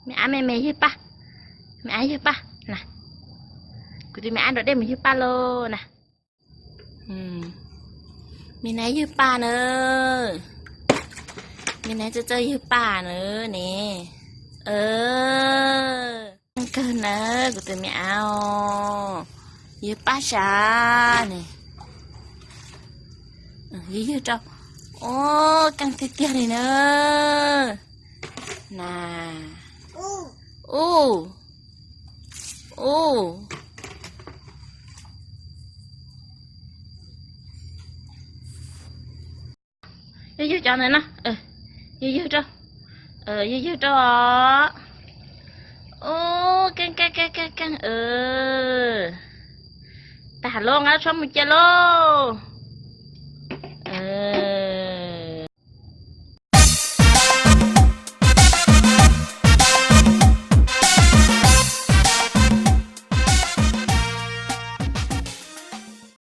Me ab me me ywg paj, me ab ywg paj na. Kuv tus me ab nrog dej mus ywg paj lauj na. Me nab ywg paj na, me nab txawj txawj ywg paj na ne. Kawg na, kuv tus me ab os, ywg paj sab ne. Ywg ywg rau, o, keej tiag tiag li na. Na, u, u. Ywg ywg cov ntawd no, ywg ywg rau, ywg ywg rau os. U, keej keej keej keej keej. Tag lawm, nqa tshuaj mus cia lauj.